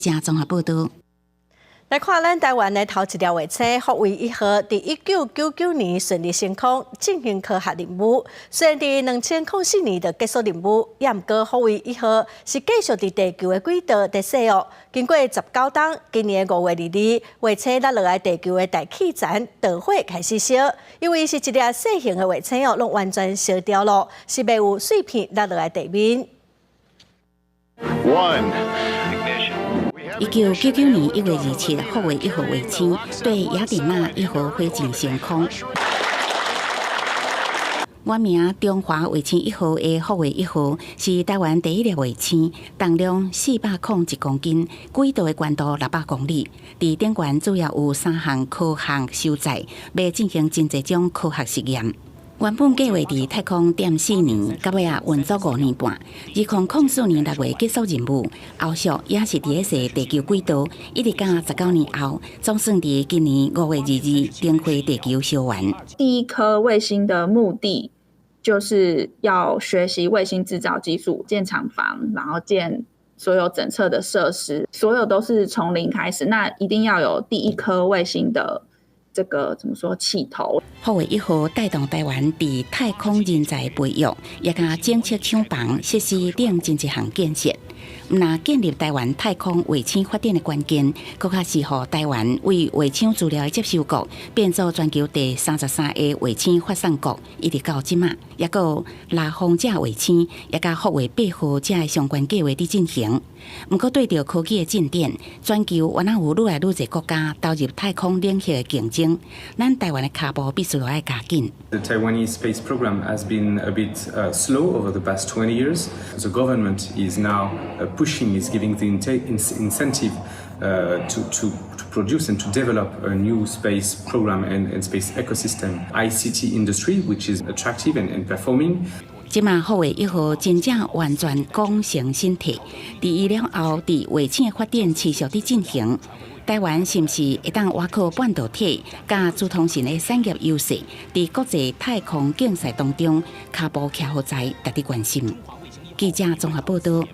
者綜合報導。來看咱台灣的頭一粒衛星福衛一號，佇1999年順利升空進行科學任務。雖然佇2004年就結束任務，也毋過福衛一號是繼續佇地球的軌道佇踅哦。經過19冬，今年5月22，衛星落落來地球的大氣層，導火開始燒。因為是一粒細型的衛星哦，攏完全燒掉了，是袂有碎片落落來地面。 One. 1999年1月27，福衛一號衛星對雅典娜一號火箭升空。原名中華衛星一號的福衛一號是台灣第一粒衛星，重量401公斤，軌道的高度600公里。佇頂懸主要有三項科學收載，欲進行真濟種科學實驗。原本計劃佇太空踮4年，到尾啊運作5年半。2004年6月結束任務，後續也是佇咧踅地球軌道，一直到19年後，總算佇今年5月22登回地球燒完。第一顆衛星的目的就是要學習衛星製造技術，建廠房，然後建所有檢測的設施，所有都是從零開始。那一定要有第一顆衛星的這個怎麼說起頭？福衛一號帶動台灣佇太空人才培育，也佮檢測廠房設施等真濟項建設。毋但建立台灣太空衛星發展的關鍵，閣較是予台灣為衛星資料的接收國，變做全球第33個衛星發送國，一直到這馬，猶閣有拉風這衛星，也佮福衛八號這个相關計劃佇進行。毋過對著科技的進展，全球原來有愈來愈濟國家投入太空領域的競爭，咱台灣的跤步必須愛加緊。 The Taiwanese space program has been a bit slow over the past 20 years. The government is now pushing, is giving the incentive to produce and to develop a new space program and space ecosystem. ICT industry, which is attractive and performing. 這馬福衛一號真正完全功成身退，佇伊了後，佇衛星的發展持續佇進行。台灣是毋是會當倚靠半導體佮資通訊的產業優勢，佇國際太空競賽當中，跤步徛何在，值得關心。記者綜合報導。